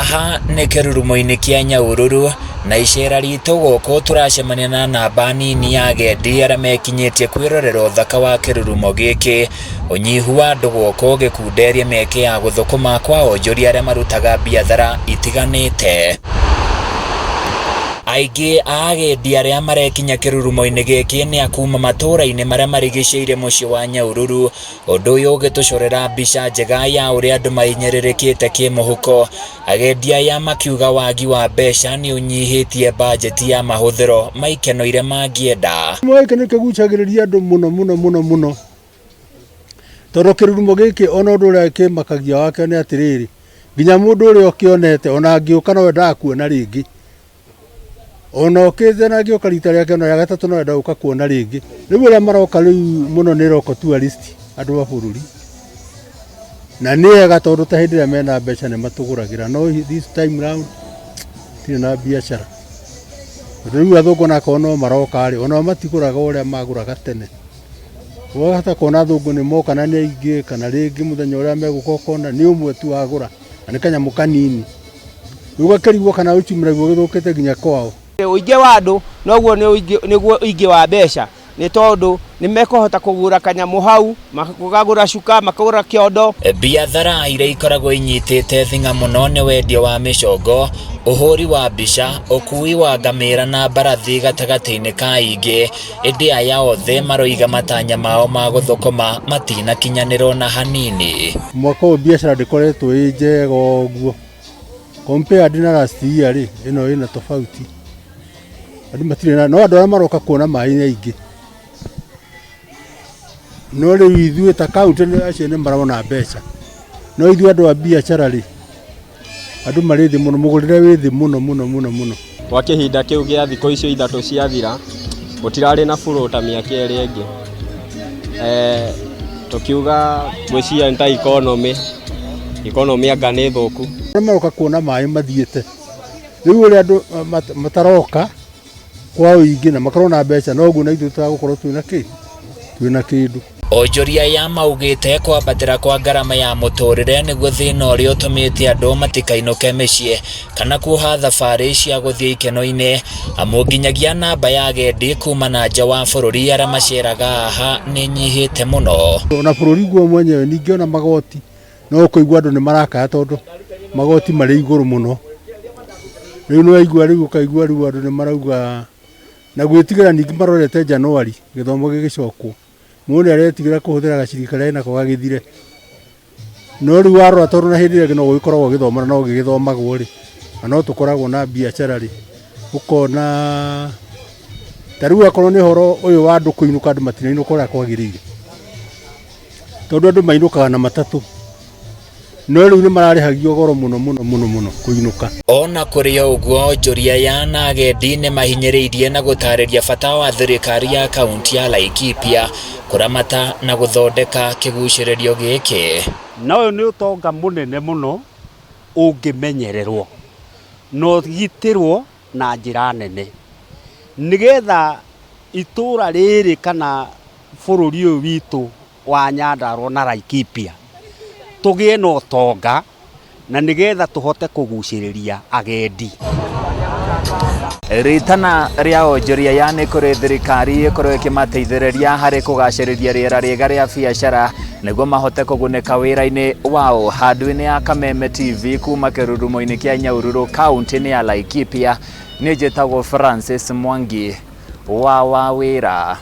Haha nĩ kĩrurumo-inĩ kĩa Nyahururu na icera ritũ gũkũ tũracemania na namba nini ya agendi arĩa mekinyĩtie kwĩrorera ũthaka wa kĩrurumo gĩkĩ. Ũnyihu wa andũ gũkũ ũgĩkunderia mĩeke ya gũthũkũma kwa onjoria arĩa marutaga biathara itiganĩte. Aingĩ a agendi arĩa marekinya kĩrurumo-inĩ gĩkĩ nĩ a kuma matũũra-inĩ marĩa marigicĩirie mũciĩ wa Nyahururu. Ũndũ ũyũ ũgĩtũcorera mbica njega ya ũrĩa andũ mahinyĩrĩrĩkĩte kĩmũhuko. Agendi aya makiuga wagi wa mbeca nĩ ũnyihĩtie bajeti ya mahũthĩro ma ikeno iria mangĩenda. Kĩrurumo gĩkĩ nĩ kĩgucagĩrĩria andũ mũno mũno mũno mũno, tondũ kĩrurumo gĩkĩ ona ũndũ ũrĩa kĩmakagia wakĩo nĩ atĩrĩrĩ, nginya mũndũ ũrĩa ũkĩonete ona angĩũka no endaga kuona rĩngĩ. Ona ũkĩte na angĩũka rita rĩake ona rĩa gatatũ no enda gũka kuona rĩngĩ. Rĩu arĩa maroka rĩu mũno nĩ local tourist andũ a bũrũri. Na nĩ ega tondũ ta hĩndĩ ĩrĩa mena mbeca nĩ matũgũragĩra no this time round tirĩ na biacara. Tondũ rĩu athũngũ onakorwo no maroka rĩ, onao matigũraga ũrĩa magũraga tene. Wahota kuona athũngũ nĩ moka na nĩ aingĩ kana rĩngĩ mũthenya ũrĩa megũka ũkona nĩ ũmwe tu wagũra na nĩ kanyamũ kanini. Rĩu ũgakĩrigwo kana uchumi naguo ũgĩthũkĩte nginya kwao. Ũingĩ wa andũ noguo nĩguo ũingĩ wa mbeca nĩ tondũ nĩ mekũhota kũgũra kanyamũ hau, makagũra cuka, makagũra kĩondo. Biathara iria ikoragwo inyitĩte thing'a mũno nĩ wendia wa mĩcongo, ũhũri wa mbica, ũkui wa ngamĩra na mbarathi gatagatĩ-inĩ ka ingĩ. Ĩndĩ aya othe maroiga matanya mao ma gũthũkũma matinakinyanĩra ona hanini. Mwaka ũyũ biacara ndĩkoretwo ĩ njega ũguo compared na last year rĩ, ĩno ĩna tofauti. Andũ matirĩ na, no andũ arĩa maroka kuona maĩ nĩ aingĩ. No rĩu ithuĩ ta kaũntĩ acio nĩ marona mbeca, no ithuĩ andũ a biacara rĩ, andũ marĩ thĩ mũno, mũgũrĩre wĩ thĩ mũno mũno mũno mũno. Gwa kĩhinda kĩu gĩa thikũ icio ithatũ ciathira, gũtirarĩ na flow ta mĩaka ĩrĩa ĩngĩ. Tũkiuga ngwĩciria nĩ ta economy, economy anga nĩ thũku. Arĩa maroka kuona maĩ mathiĩte, rĩu ũrĩa andũ mataroka kwa ũingĩ na makorwo na mbeca noguo na ithuĩ tũtagũkorwo twĩna kĩ, twĩna kĩndũ. Onjoria aya maugĩte kwambatĩra kwa ngarama ya mũtũrĩre nĩguo thĩna ũrĩa ũtũmĩte andũ matikainũke mĩciĩ kana kuoha thabarĩ cia gũthiĩ ikeno-inĩ, amu nginyagia namba ya agendi kuma na nja wa bũrũri arĩa maceraga haha nĩ ĩnyihĩte mũno. Ona bũrũri guo mwenyewe ningĩ ona magoti no ũkũigua andũ nĩ marakaya tondũ magoti marĩ igũrũ mũno. Rĩu nĩ waigua rĩu ũkaigua rĩu andũ nĩ marauga na gwĩtigĩra ningĩ marorete January gĩthomo gĩgĩcokwo. Mũndũ nĩ aretigĩra kũhũthĩra gaciri karĩa enako gagĩthire. No rĩu warora tondũ na hĩndĩ ĩrĩa ĩngĩ no gũgĩkoragwo gĩthomo na no gĩgĩthomagwo rĩ, na no tũkoragwo na biacara rĩ, ũkona ta rĩu akorwo nĩ ũhoro ũyũ wa andũ kũinũka andũ matirainũka ũrĩa kwagĩrĩire. Tondũ andũ mainũkaga na matatũ. No rĩu nĩ mararĩhagio goro mũno mũno mũno mũno kũinũka. Ona kũrĩ o ũguo, onjoria aya na agendi nĩ mahinyĩrĩirie na gũtarĩria bata wa thirikari ya kaunti ya Laikipia kũramata na gũthondeka kĩgucĩrĩrio gĩkĩ. Na ũyũ nĩ ũtonga mũnene mũno ũngĩmenyererwo na ũgitĩrwo na njĩra nene, nĩgetha itũra rĩrĩ kana bũrũri ũyũ witũ wa Nyandarua na Laikipia tũgĩe na ũtonga na nĩgetha tũhote kũgucĩrĩria agendi. Ritana rĩa onjoria aya nĩ kũrĩ thirikari ĩkorwo ĩkĩmateithĩrĩria harĩ kũgacĩrithia rĩera rĩega rĩa biacara nĩguo mahote kũgunĩka wĩra-inĩ wao. Handũ-inĩ ya Kameme TV kuma kĩrurumo-inĩ kĩa Nyahururu kaunti-inĩ ya Laikipia, niĩ njĩtagwo Francis Mwangi wa Wawĩra.